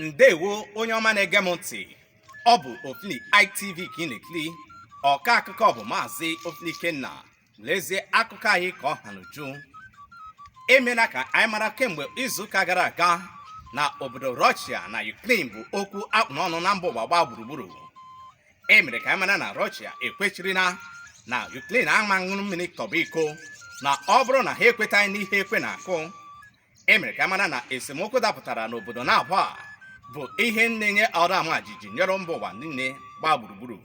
Ndewo, onye ọma na-ege m ntị. Ọ bụ Ofili ITV ka ị na-ekiri. Ọka akụkọ bụ Maazị Ofili Ikenna. Lezie akụkọ anyị ka ọ ha n'uju. Emela ka anyị mara kemgbe izuụka gara aga na obodo Russia na Ukraine bụ okwu akpụ n'ọnụ na mba ụwa gbaa gburugburu. E mere ka anyị mara na Russia ekwechirina na Ukraine ama ṅụrụ mmiri tọba iko na ọ bụrụ na ha ekwetaghị n'ihe ekwe na-akụ. E mere ka a mara na esemokwu dapụtara n'obodo naabọ a bụ ihe na-enye ọrụ ama jijiji nyere mba ụwa niile gbaa gburugburu.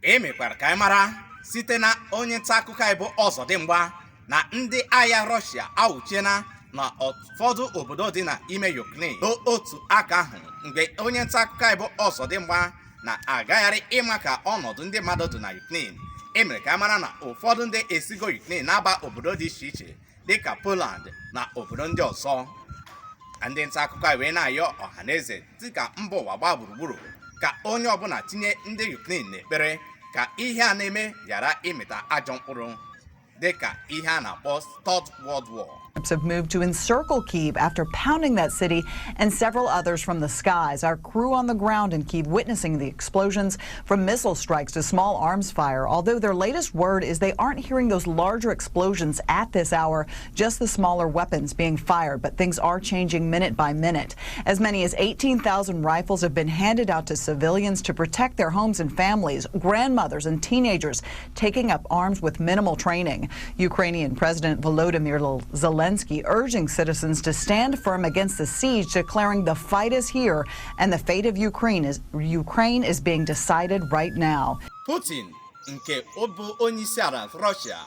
E mekwara ka anyị mara site na onye nta akụkọ anyị bụ Ọzọdimgba na ndị agha Rọshia awụchiena na ụfọdụ obodo dị n'ime Ukraine. N'otu aka ahụ, mgbe onye nta akụkọ anyị bụ Ọzọdimgba na-agagharị ịma ka ọnọdụ ndị mmadụ dị na Ukraine, e mere ka a mara na ụfọdụ ndị esigo Ukraine na-aba obodo dị iche iche dịka Poland na obodo ndị ọzọ. Ndị nta akụkọ anyị wee na-ayọ ọha na eze dịka mba ụwa gbaa gburugburu ka onye ọbụla tinye ndị Ukraine n'ekpere ka ihe a na-eme ghara ịmịta ajọ mkpụrụ dịka ihe a na-akpọ Third World War. Have moved to encircle Kyiv after pounding that city and several others from the skies. Our crew on the ground in Kyiv witnessing the explosions from missile strikes to small arms fire, although their latest word is they aren't hearing those larger explosions at this hour, just the smaller weapons being fired. But things are changing minute by minute. As many as 18,000 rifles have been handed out to civilians to protect their homes and families, grandmothers and teenagers taking up arms with minimal training. Ukrainian President Volodymyr Zelensky urging citizens to stand firm against the siege, declaring the fight is here and the fate of Ukraine is being decided right now. Putin nke bụ onye isi ala Russia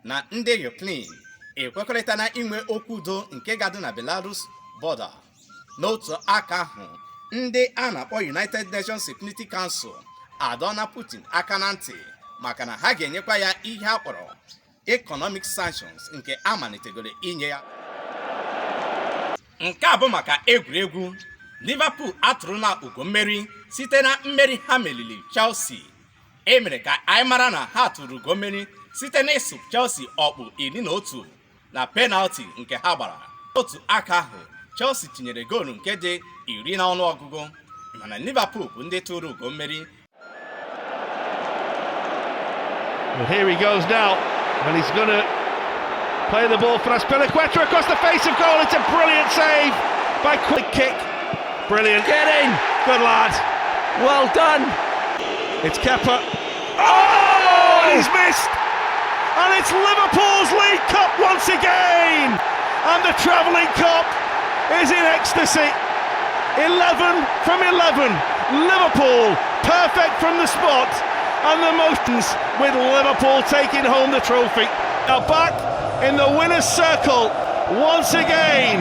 na ndị Ukraine ekwekọrịta na inwe okwu udo nke ga-adị na Belarus border. N'otu aka ahụ, ndị a na-akpọ United Nations Security Council adọna Putin aka na ntị maka na ha ga-enyekwa ya ihe a kpọrọ economic sanctions nke a malitegoro inye ya. Nke a bụ maka egwuregwu. Liverpool atụrụla ugo mmeri site na mmeri ha meriri Chelsea. E mere ka anyị mara na ha tụrụ ugo mmeri site n'ịsụ Chelsea ọkpụ 11 na penalti nke ha gbara. Otu aka ahụ, Chelsea tinyere goolu nke dị 10 na ọnụọgụgụ, mana Liverpool bụ ndị tụrụ ugo mmeri. Well, here he goes now, and he's going to play the ball for Azpilicueta across the face of goal. It's a brilliant save by quick kick. Brilliant. Get in. Good lad. Well done. It's Kepa. Oh, and he's missed. And it's Liverpool's League Cup once again. And the travelling Kop is in ecstasy. 11 from 11. Liverpool perfect from the spot. And the motions with Liverpool taking home the trophy. Now back in the winner's circle once again.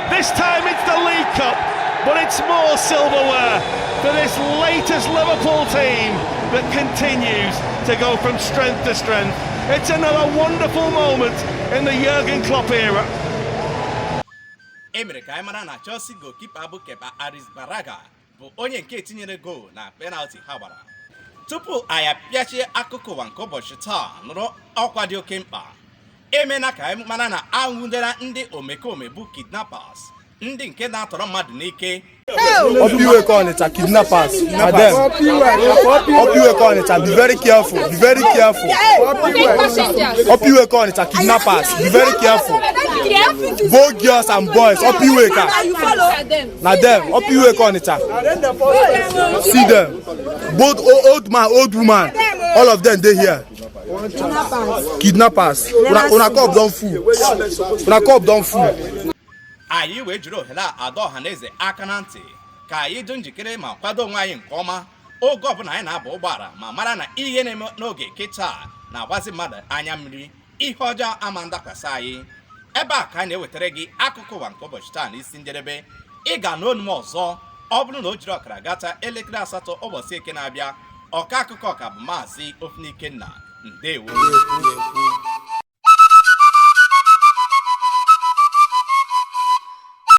This time it's the League Cup, but it's more silverware for this latest Liverpool team that continues to go from strength to strength. It's another wonderful moment in the Jurgen Klopp era. E mere ka anyị mara na Chelsea goalkeeper bụ Kepa Arrizabalaga bụ onye nke tinyere goal na penalti ha gbara. Tupu anyị apịachie akụkọ ụwa nke ụbọchị taa, nụrụ ọkwa dị oke mkpa. Emena ka anyị mara na anwụdela ndị omekome bụ kidnappers, ndị nke na-atọrọ mmadụ n'ike. Upper Iweka Onitsha kidnappers na dem. Upper Iweka Onitsha, be very careful, be very careful. Upper Iweka Onitsha kidnappers, be very careful. Both girls and boys, Upper Iweka na dem. Upper Iweka Onitsha, see them, both old man, old woman, all of them dey here. Kidnappers, una una cup don full, una cup don full. Anyị wee jiri ohere a adọ ọha na eze aka na ntị ka anyị dị njikere ma kwado onwe anyị nke ọma oge ọbụla anyị na-aba ụgbọala, ma mara na ihe na-eme n'oge kịta na-agbazi mmadụ anya mmiri. Ihe ọjọọ ama ndakwasị anyị. Ebe a ka anyị na-ewetara gị akụkọ ụwa nke ụbọchị taa n'isi njedebe. Ị ga-anụ onu m ọzọ ọ bụrụ na o jiri ọkara gata elekere 8 ụbọchị Eke na-abịa. Ọka akụkọ ka bụ Maazị Ofunikenna. Ndewo.